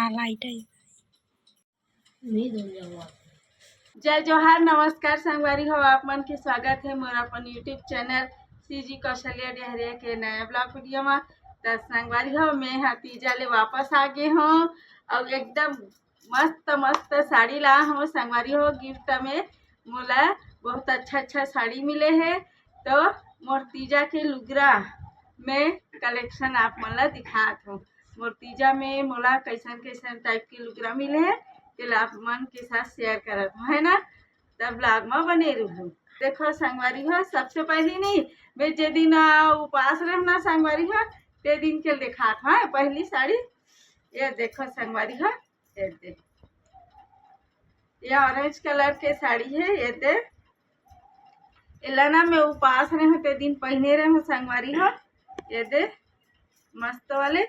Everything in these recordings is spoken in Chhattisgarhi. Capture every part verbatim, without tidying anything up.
लाइट है। जय जोहार, नमस्कार संगवारी हो, आप मन के स्वागत है मोर अपन YouTube channel CG Kaushalya Dehariya के नया ब्लॉग वीडियो में। त संगवारी हो, मैं हा तीजा ले वापस आ गे हूँ और एकदम मस्त मस्त साड़ी ला हूँ संगवारी हो। गिफ्ट में मोला बहुत अच्छा अच्छा साड़ी मिले है, तो मोर तीजा के लुगरा में कलेक्शन आप मन ला दिखात हूँ। मोर तीजा में मोला कैसन कैसन टाइप के लुगरा मिले है, तेला आप मन के साथ शेयर करत हूँ, है ना। तब ब्लॉग में बने रहू। देखो संगवारी हो, सबसे पहली नहीं, मैं जे दिन आ, उपास रहना संगवारी हो, ते दिन के दिखात हूँ पहली साड़ी। ये देखो संगवारी हो, ये दे, ये ऑरेंज कलर के साड़ी है। ये दे, एला ना मैं उपास रहे हूँ ते दिन पहने रहे हूँ संगवारी हो। ये दे मस्त वाले,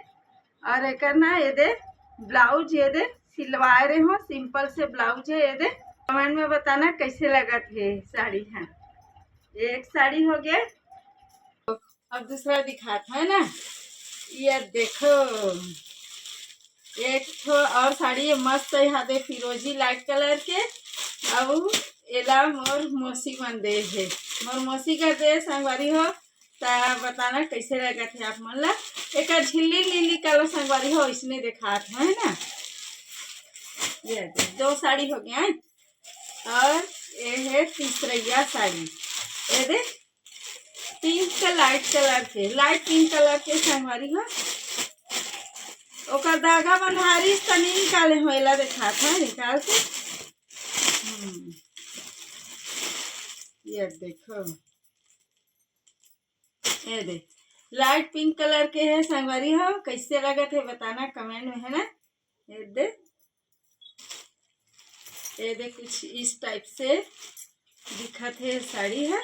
और एकर ना ये दे ब्लाउज, ये दे सिलवाए रहे हूँ, सिंपल से ब्लाउज है। ये दे कमेंट में बताना कैसे लगत है साड़ी है। एक साड़ी हो गया, अब दूसरा दिखात है ना, ये देखो एक ठो और साड़ी है मस्त, यहाँ दे फिरोजी लाइट कलर के, अउ एला मोर मौसी मन दे है, मोर मौसी कर दे संगवारी हो। त बताना कैसे लगत है आप मन ला। एक झिल्ली लीली कलर संगवारी हो, इसने दिखात है ना। ये दे, दो साड़ी हो गया है, और ये है तीसरैया साड़ी। ये दे पिंक लाइट कलर के, लाइट पिंक कलर के संगवारी हो। ओकर धागा बंधारी त नहीं निकाले हो, एला दिखात है निकाल के। हम्म, ये देखो, ये दे लाइट पिंक कलर के है संगवारी हो, कैसे लगत है बताना कमेंट में, है ना। ये दे, ये दे कुछ इस टाइप से दिखत है साड़ी है,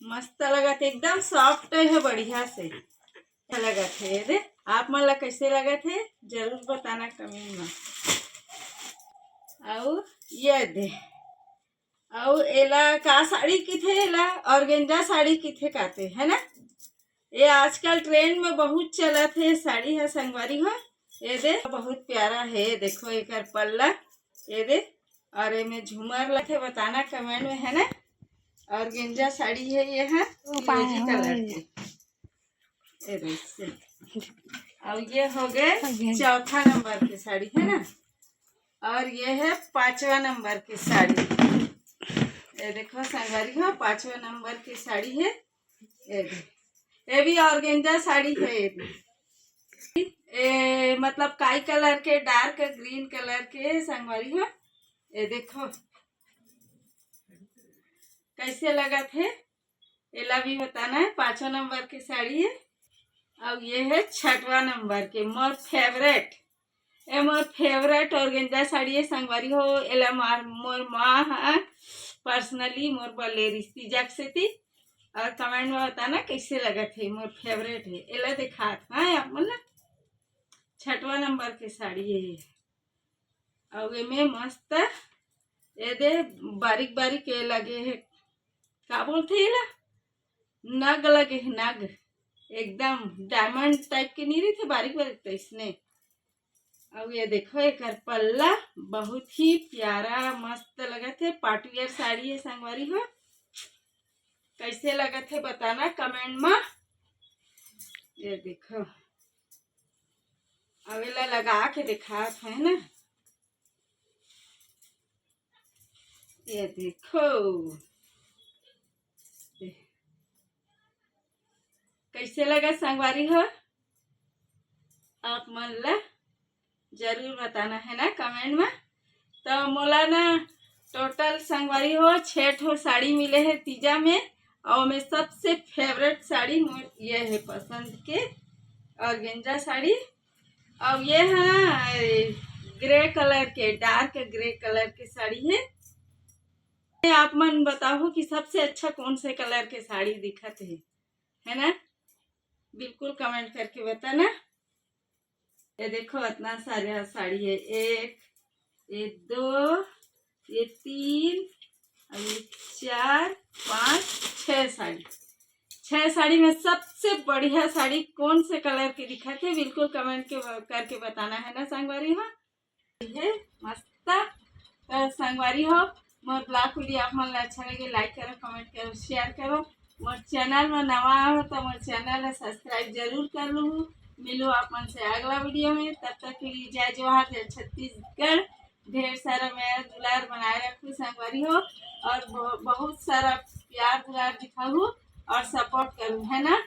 मस्त लगत है, एकदम सॉफ्ट है, बढ़िया से अच्छा लगत है। ये दे आप मन ला कैसे लगत है जरूर बताना कमेंट में। अउ ये दे, अउ एला का साड़ी किथे, एला ऑर्गेंजा साड़ी किथे काते, है ना। ये आजकल ट्रेंड में बहुत चलत है साड़ी है संगवारी हो। ये दे बहुत प्यारा है, ये देखो एकर पल्ला, ये दे, और एमे झूमर लगे बताना कमेंट में, है ना। ऑर्गेंजा साड़ी है ये है, फिरोजी कलर की। ये दे इससे। और ये हो गए चौथा नंबर की साड़ी, है ना। और ये है पांचवा नंबर की साड़ी। ये देखो संगवारी हो, पांचवा नंबर की साड़ी है। ये दे, ये भी ऑर्गेंजा साड़ी है। ये भी ए, मतलब काई कलर के, डार्क ग्रीन कलर के संगवारी हो। ये देखो कैसे लगत है, एला भी बताना है। पांचवा नंबर के साड़ी है। अब ये है छठवा नंबर के, मोर फेवरेट, ये मोर फेवरेट ऑर्गेंजा साड़ी है संगवारी हो। एला मार मोर माँ हा पर्सनली मोर बले रिश्ती जाक सेती। और कमेंट में बताना कैसे लगत है, मोर फेवरेट है। एला दिखात हाँ आप मन ला, छठवा नंबर के साड़ी है ये। अउ एमे मस्त ये दे बारीक बारीक ये लगे है, का बोलथे एला, नग लगे है, नग, एकदम डायमंड टाइप के नहीं रहिथे बारीक बारीक, तइसने। अउ ये देखो एकर पल्ला बहुत ही प्यारा मस्त लगत है, पार्टी वियर साड़ी है संगवारी हो। कैसे लगत है बताना कमेंट में। ये देखो, अब एला लगा के दिखात है ना, ये देखो कैसे लगा संगवारी हो, आप मन ला जरूर बताना है ना कमेंट में। तो मोला ना टोटल संगवारी हो छः ठो साड़ी मिले है तीजा में, और मैं सबसे फेवरेट साड़ी मोर ये है पसंद के ऑर्गेंजा साड़ी। और ये है ग्रे कलर के, डार्क ग्रे कलर के साड़ी है। आप मन बताओ कि सबसे अच्छा कौन से कलर के साड़ी दिखत है, है ना? बिल्कुल कमेंट करके बताना। ये देखो इतना सारा साड़ी है, एक, ये दो, ये तीन, और ये चार, पाँच, छः साड़ी, छह साड़ी में सबसे बढ़िया साड़ी कौन से कलर के दिखत हे, बिल्कुल कमेंट के करके बताना है ना संगवारी हो। ये मस्त। तो संगवारी हो, मोर ब्लॉग वीडियो आप मन ला अच्छा लगे, लाइक करो, कमेंट करो, शेयर करो। मोर चैनल में नवा हो तो मोर चैनल ला सब्सक्राइब जरूर कर लूहू। मिलू आप मन से अगला वीडियो में, तब तक के लिए जय जोहार, जय छत्तीसगढ़। ढेर सारा मया दुलार बनाए रखू संगवारी हो, और ब-, बहुत सारा प्यार दुलार दिखाहू और सपोर्ट करू, है ना।